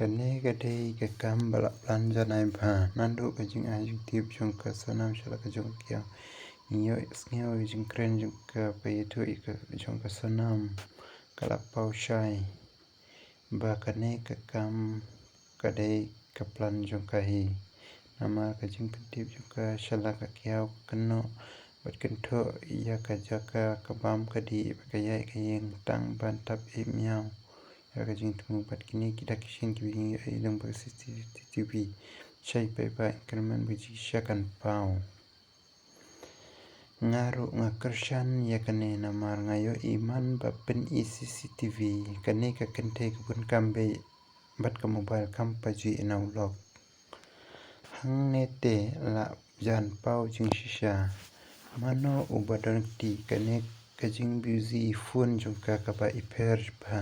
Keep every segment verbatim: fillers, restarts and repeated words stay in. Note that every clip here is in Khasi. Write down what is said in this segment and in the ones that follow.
Kane ka dei ka kam ba la plan janai bha. Naduh ka jingai jingtip jong ka Sonam sha la ka jong ka Kiaw, ngi ïohsngew ïa ka jingkren jong ka, ba ïathuh ïa ka jong ka Sonam, ka la paw shai ba kane ka kam ka dei ka plan jong ka hi. Namar ka jingpyntip jong ka sha la ka Kiaw, ka kynnoh bad kynthoh ïa ka jaka ka bam ka dih bad ka ïaid ka ïeng tang ban thap ïa miaw ïa ka jingthmu. Bad kine ki dak ki shin ki ba ngi ïohi lyngba ka C C T V. Shai paidbah, kyrmen ba jingshisha kan paw. Nga ruh nga kyrshan ïa kane namar nga ïohi man ba pyni C C T V, kane ka kynthei ka bun kam beit bad ka mobile kam pajih na u lok. Hangne te la jan paw jingshisha. Mano uba don kti? Kane ka jingbusy phone jong ka kaba i pher bha.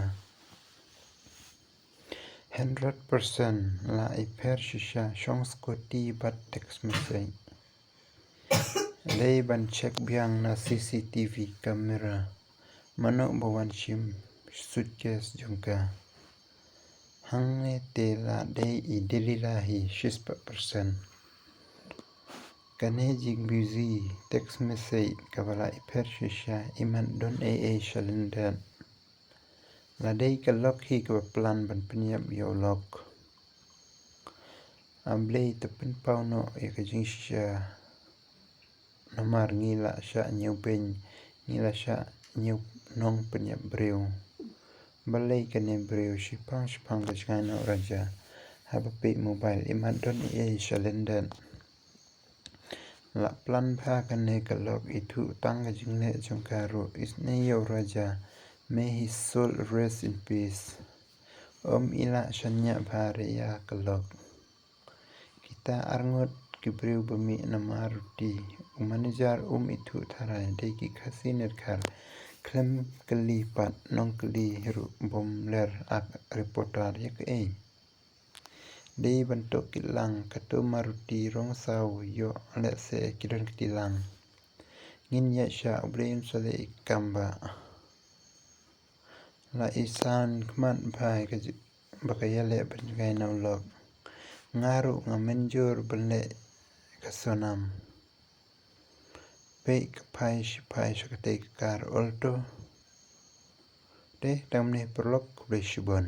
Hundred percent la i pher shisha, shong scooty bad text message. Dei ban check biang na C C T V camera. Mano ba wan shim suitcase jong ka? Hangne te la dei i Delila hi shispah percent. Kane jingbusy text message kaba la i pher shisha, imat don ei ei sha lyndet. La dei ka lok hi kaba plan ban pynïap ïa u lok. A Blei, to pynpaw noh ïa ka jingshisha. Namar ngi la shah ñiewbeiñ, ngi la shah ñiew nongpynïap briew. Balei kane briew shiphang shiphang ka jngai na u Raja? Haba peit mobile, imat don ei ei sha lyndet. La plan bha kane ka lok, ithuh tang ka jingleh jong ka ruh. Isynei ïa u Raja, may his soul rest in peace. Ym i lah shaniah bha re ïa ka lok. Kita arngut ki briew ba mih na Maruti. U manager um ithuh tharai, dei ki Khasi ne Dkhar. Khlem kylli pat, nongkylli ruh bym ler ak reporter ïa kaei. Dei ban tohkit lang, kato Maruti rong saw ïoh lehse ki don kti lang. Ngin ïaid shah, U Blei un sa leh i kam ba. La i san khmat bha ka ji-, ba ka ïaleh ban jngai na u lok. Nga ruh nga mynjur ban leh ka Sonam. Peit ka phai shiphai sha katei ka kar Alto. Te tang mynne paralok, khublei shibun.